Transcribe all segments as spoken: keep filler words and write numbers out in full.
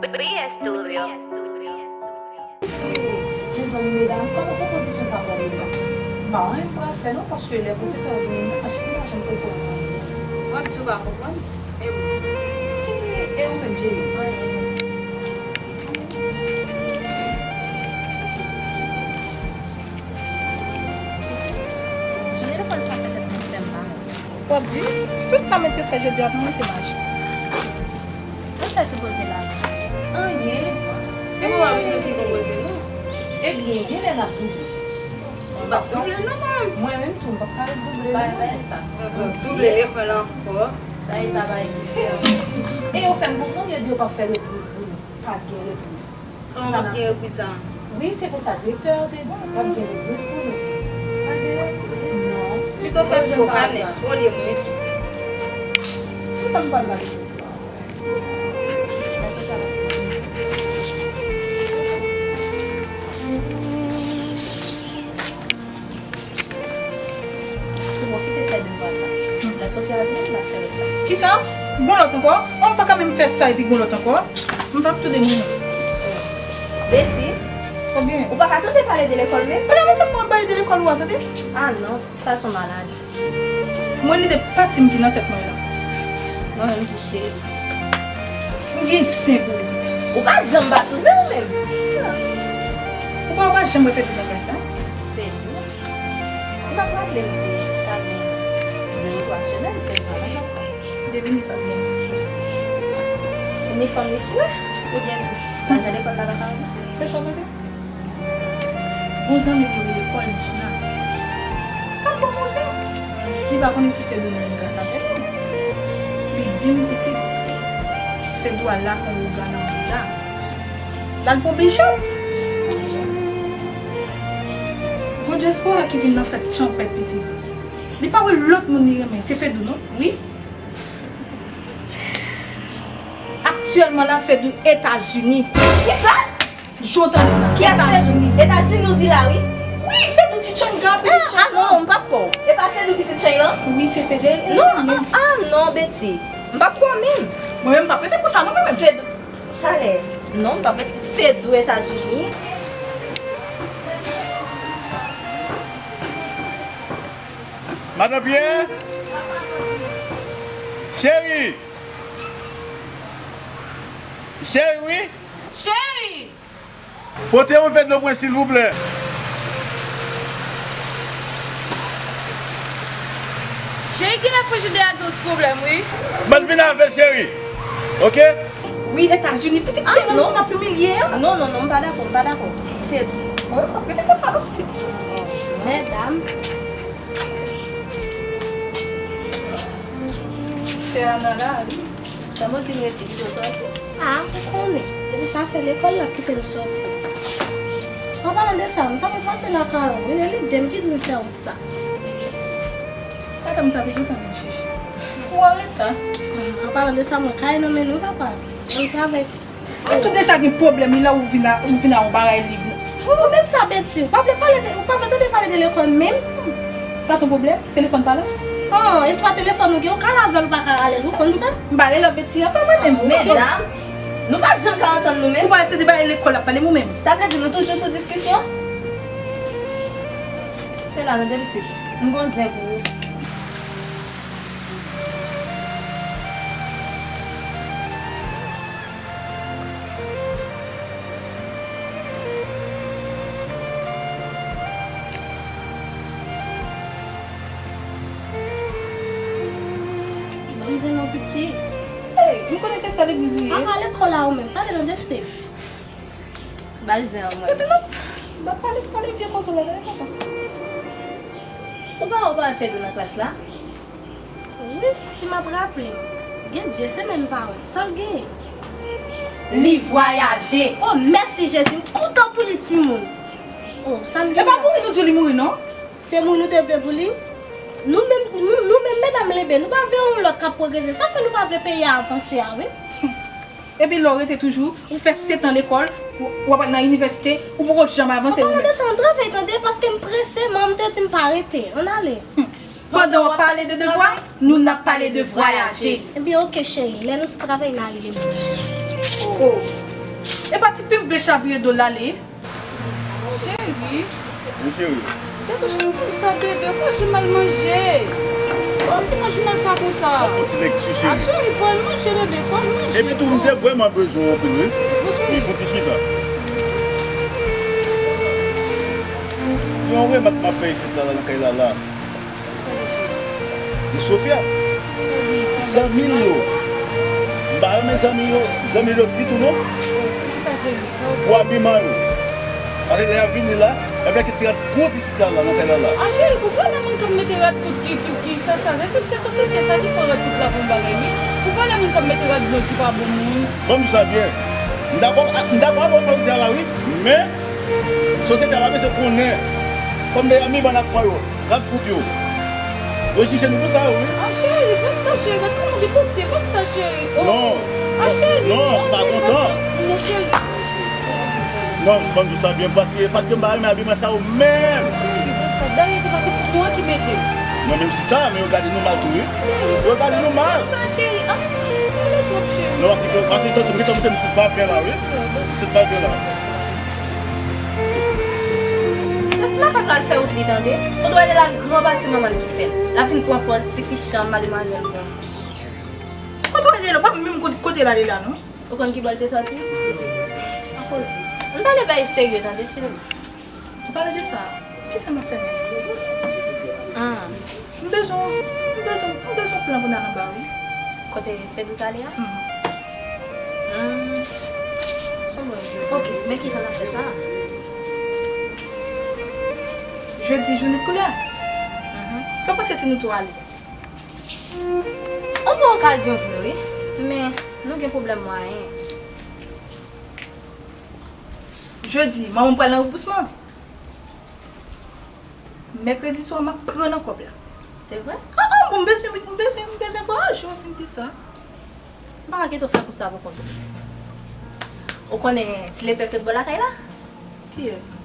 Mezanmi, medam, kòman konpozisyon sa pral ye la? M pa wè anyen m pral fè non, paske lè pwofesè yo vini, m pa janm konprann anyen. Mwen di w pa konprann? E bon. E ou menm, Jerry? Pitit, jounen lekòl sa petèt konn fè m mal. W ap di, tout sa mesye fè jodi a pou mwen se maji. Mwen fè ti poze la. Anyen. E mwen pa bezwen fin konpoze non. Ebyen, genlè n ap double. M p ap double non mwen. Mwen menm tou, m p ap ka ret double non. Bay, bay sa. Double lekòl ankò. Bay sa, bay diferan. E yo fè m konprann, yo di yo p ap fè repriz pou nou. Pa t gen repriz. Kòman p ap gen repriz la? Wi, se konsa direktè a te di, p ap gen repriz pou nou. Non. Pito fè fo kanè, olye mwen. Kisa m pral gade? Ou pwofite fè devwa sa. Lè Sofia vini, l ap fè lòt la. Kisa? Gon lòt ankò? An, m pa ka menm fè sa epi gon lòt ankò? M p ap tou demoun. Betty, ou pa ka tande pale de lekòl menm? Pale avèk tèt mwen, pale de lekòl ou a, tande? Ah non, sa se yon maladi. Mwen, lide pati m ki nan tèt mwen la. Mwen menm tou, cheri. M gen zen pou ou, pitit. Ou pa janm bat sou zen ou menm. Ou pa, ou pa janm wè Fedou nan klas la? Fedou? Si m ap raple m byen, sa gen de twa semèn, Fedou pa nan klas la. Devine sa l gen. Inifòm li chire, oubyen tou, lajan lekòl la pa ka ranbouse. Se sa w panse? Yon zanmi m rele Paulina. K ap pwopoze. Li pa konnen si Fedou nan yon klas avè nou. Li di m, pitit, Fedou al lage yon wouga nan mouda. L al pran bèl chans. Gon dyaspora ki vin nan fèt chanpèt, pitit. Li pa wè lòt moun li renmen, se Fedou non. Wi. Aktyèlman la, Fedou Etazini. Kisa? Jan w tande m nan. Kiyès Fedou? Etazini. Etazini ou di la, wi. Wi, Fedou ti chann, gran pitit chann. Ah non, m p ap kwè w. E pa Fedou pitit chann lan? Wi, se Fedou. Non, ah non, Betty. M p ap kwè w menm. Mwen menm, m p ap rete konsa non, mwen menm. Fedou. Talè. Non, m p ap rete. Fedou Etazini. Madan Pyè? Cheri! Cheri, wi! Cheri! Pote yon vè dlo pou mwen, silvouplè. Cheri, genlè frijidè a gen yon ti pwoblèm, wi. Ban m vin avè l, cheri. Oke? Wi, Etazini, pitit cheri, nou konn ap imilye a. Non, non, non, m pa dakò, m pa dakò. Fedou. Mwen, mwen rete konsa, non, pitit. Medam. Sè a nan lari. Sa mwen vin resi kite w sòti? Ah, ou konnen. Depi sa fè lekòl l ap kite m sòti. An palan de sa, m t ap pase lakay ou. Wi, e lide m ki di m fè wout sa. Madanm sa te gentan vin chèche. Ou anreta. Ah, an palan de sa, mwen kay nan men nou, papa. Mwen travay. Ou tou deja gen pwoblèm, li la ou vin a, ou vin a yon bagay li. Ou menm sa, Betty, ou pa vle pale de, ou pa vle tande pale de lekòl menm? Sa se yon pwoblèm? Telefòn pa la? Oh, e se pa telefòn ou gen, ou ka lave l, ou pa ka rale l, ou konn sa? M pa rele Betty ankò mwen menm. Medam, nou pa janm ka antann nou menm. Ou pa se de bagay lekòl ap pale m ou menm. Sa vle di nou toujou sou diskisyon? Fè la, tande pitit. M gon zen pou ou. Ban m zen non, pitit. Hey, m konnen se sè legliz ou ye. Apa lekòl la ou menm, pa te tande Steph. Ba l zen an mwen. Kote nou? Ba pale, pale vye koze w la, tande papa. Ou pa, ou pa fè dou nan klas la? Wi, si m ap raple m, gen de semèn m pa wè l. Sa l genyen? Li vwayaje. Oh, mèsi Jezi, m kontan pou li, timoun. Oh, sa m gen la. E pa mouri nou di w li mouri, non? Se mouri nou te vle pou li? Nou menm, nou, nou menm medam Lebe, nou pa vle yon lòt k ap pwogrese. Sa fè nou pa vle peyi a avanse a, wi. Epi lè w rete toujou, ou fè sèt an lekòl, w, w ap al nan inivèsite, ou poko janm avanse ou menm. An palan de sa, m travay tande, paske m prese, manman m te di m pa rete. Ann ale. Pandan w ap pale de devwa, nou n ap pale de vwayaje. Ebyen, oke, cheri. Lè nou sou travay, n a rele m. Oh. E pa ti penbe chavire do l ale. Cheri. Wi, cheri. Tèt ou chak konsa, bebe, fò jwenn mal manje. Fò ki nan jounal sa konsa. Mwen fè ti lekti, cheri. A, cheri, fò l manje, bebe, fò l manje. Epi tou, m te vrèman bezwen w anpil, wi. Wi, cheri. Wi, fè ti chita. Yon remak m ap fè isit la, la, nan kay la, la. Li Sofia. Zanmi l yo. M pa renmen zanmi yo, zanmi l yo ditou non. Pou abiman yo. Paske lè y ap vini la, y ap mete ti rad kout isit la, la, nan kay la, la. A cheri, ou pa renmen moun k ap mete rad kout ki, ki, ki sa, sa, se, se sosyete sa ki pran rad kout la pou yon bagay, wi. Ou pa renmen moun k ap mete rad blan ki pa bon moun. Bon, m di sa byen. M dakò, m dakò avè w sa w di a la, wi. Men, sosyete a pa bezwen konnen. Fanm Meyami ban n ap pran yo. Gad kout yo. Yo jije nou pou sa yo, wi. A cheri, fè m sa, cheri. Gad kòman w gen dosye, fè m sa, cheri. Oh. Non. A cheri, non, pa kontan. Non, cheri. Non, ban m di w sa byen, paske, paske m pa renmen abiman sa yo menm. Cheri, fè m sa. Dayè, se pa pitit nou an ki mete. Non, menm si sa, men yo gade nou mal tou, wi. Cheri, fè m sa, cheri. Yo gade nou mal. Fè m sa, cheri. Ah, m pale twòp, cheri. Non, paske, paske, tansi, m gentan monte m sit pa fè la, wi. Sit pa fè la. Nan ti makak la, l fè wout li, tande. Kontwole l al gran pase manman l ki fè l. L ap vin pran pòz tifi chanm, mademwazèl bon. Kontwole l, pa menm kot-, kote l ale la, non. Ou konn ki bò l te sòti? An koze. Ann pale bagay serye, tande, cheri. Ou pale de sa? Kisa m ap fè menm? Ah. M bezwen, m bezwen, m bezwen plan pou n al anba, wi. Kote Fedou t ale a? Mhm. Hmm. Se yon bon ide. Ok, men kijan n ap fè sa? Jodi, jounen koulè. Mhm. Sa w panse si nou tou ale? On bon okazyon vre, wi. Men, nou gen pwoblèm mwayen. Jodi, manman m pral nan rebousman. Mèkredi swa, m ap pran nan kòb la. Se vre? Ah, ah, bon, m bezwen, m bezwen, m bezwen vwayaje, w ap vin di sa. M pa ka kite w fè kou sa pou kont ou, pitit. Ou konnen ti lepè k ret bò lakay la? Kiyès?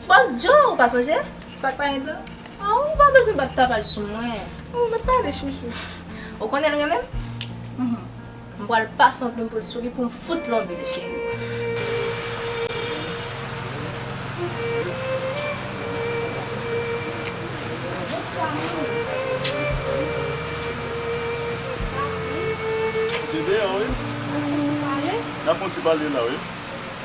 Bòs Djo, ou pa sonje? Sa k pa edan? Ah, ou pa bezwen bat tapaj sou mwen. Ou mèt pale, chouchou. Ou konnen l renmen m? Mhm. M pral pase yon plim pou l sou li pou m fout lonbe l, cheri. Bonswa, manmi. Ou te deyò, wi. N ap fè yon ti pale? N ap fè yon ti pale la, wi.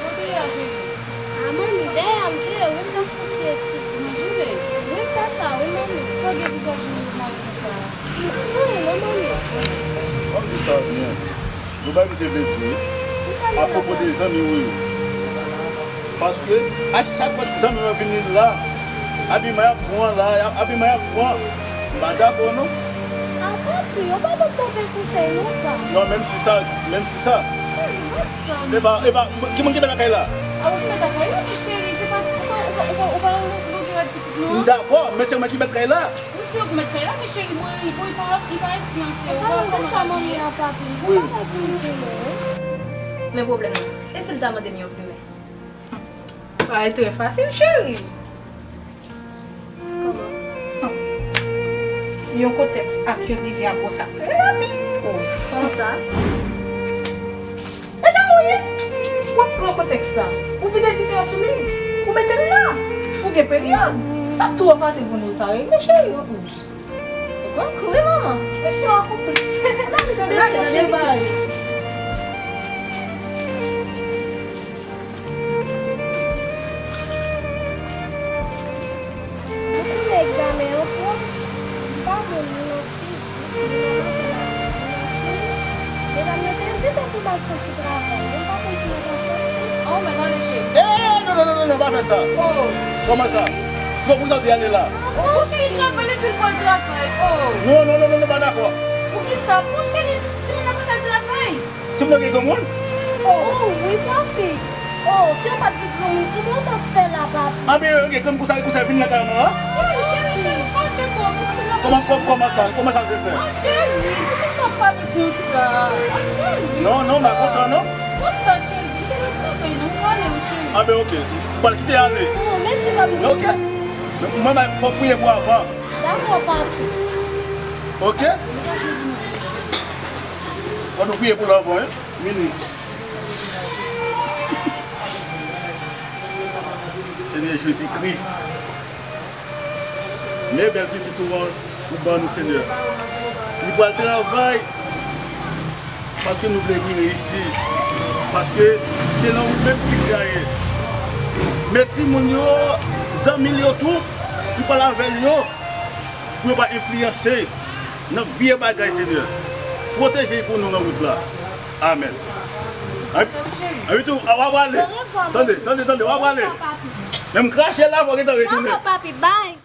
Kote w ye a, cheri? A, manmi, dèyè a m te ye, wi, m t ap fè yon ti etid. Nan jounen? Wi, m fè sa, wi, manmi. Sa w gen pou fè jounen mare konsa? M pa fè anyen, non, manmi. Manmi, sa byen. Yon bagay m te vle di w, wi. Kisa l ye la, papi? Apwopo de zanmi w yo. Paske, a chak fwa zanmi w yo vini la, abiman y ap pran la, y ap, abiman y ap pran. M pa dakò, non. A, papi, yo pa ban m move konsèy, non, pa. Non, menm si sa, menm si sa. Cheri, wè sa. Epa, epa, ki moun ki mèt lakay la? A, ou ki mèt lakay la, men cheri, se pa, ou pa, ou pa, ou pa, ou pa yon lo-, lo-, lo-, pitit, non. M dakò, men se mwen ki mèt kay la. Wi, se ou ki mèt kay la, men cheri, bon, bon, li pa, li pa enfliyanse ou, ou pa konnen sa manyen an, papi. Wi. Ou pa gen pou m di non, wi. Men pwoblèm nan, e si l ta mande m yon plimen? Bagay trè fasil, cheri. Kòman? Yon kotèks ak yon diven ak bwòs ap trè rapid. Oh, kòman sa? E la ou ye? W ap pran kotèks la, ou vide diven an sou li, ou mete l la, ou gen peryòd. Sa twò fasil pou nou ta regle, cheri, oh. Ou konn kouri, manman. Misyon akonpli. N a vin tande l chache bagay. Ou konnen egzamen an pwòch, m pa bon ni nan fizik, ni nan matematik, ni nan chimi. Medam yo te envite m pou m al fè yon ti travay, men m pa konn si mwen ta fè l. Oh, men tande, cheri. Eh, non, non, non, non, non, pa fè sa. Oh, kòman sa? Bon, pou sa w te ale la? Oh, cheri, travay, li di l pral travay. Oh. Non, non, non, non, non, pa dakò. Poukisa? Bon, cheri, timoun nan pa t al travay. Timoun nan gen granmoun? Oh, wi, papi. Oh, si yo pa t gen granmoun, kòman yo t ap fè la, papi? Anben, yo gen granmoun konsa, konsa, vin nan kay mwen an? Cheri, cheri, cheri, fache twòp, ou pa t ap... Kòman, kòman, kòman sa? Kòman sa se fè? Ah, cheri, poukisa w pale konsa? Ah, cheri. Non, non, m pa kontan, non. Konsa, cheri, m te nan travay, non, m prale, wi, cheri. Anben, ok. M pral kite ale. Oh, mèsi, papi. Ok. Men mwen, mwen, fò w priye pou avan. Dakò, papi. Ok? Fò nou priye pou l avan, wi. Minit. Senyè Jezikri, men bèl pitit ou an ou ban nou, Senyè. Li pral travay paske nou vle li reyisi. Paske se nan ou menm siksè a ye. Men timoun yo, zanmi l yo tou, ki pral avè l yo, pou yo pa enfliyanse nan vye bagay, Senyè. Pwoteje l pou nou nan wout la. Amèn. Anvi tou, w ap ale. Tande, tande, tande, w ap ale. Men m krache la, fò gentan retounen. Non, papi, bay.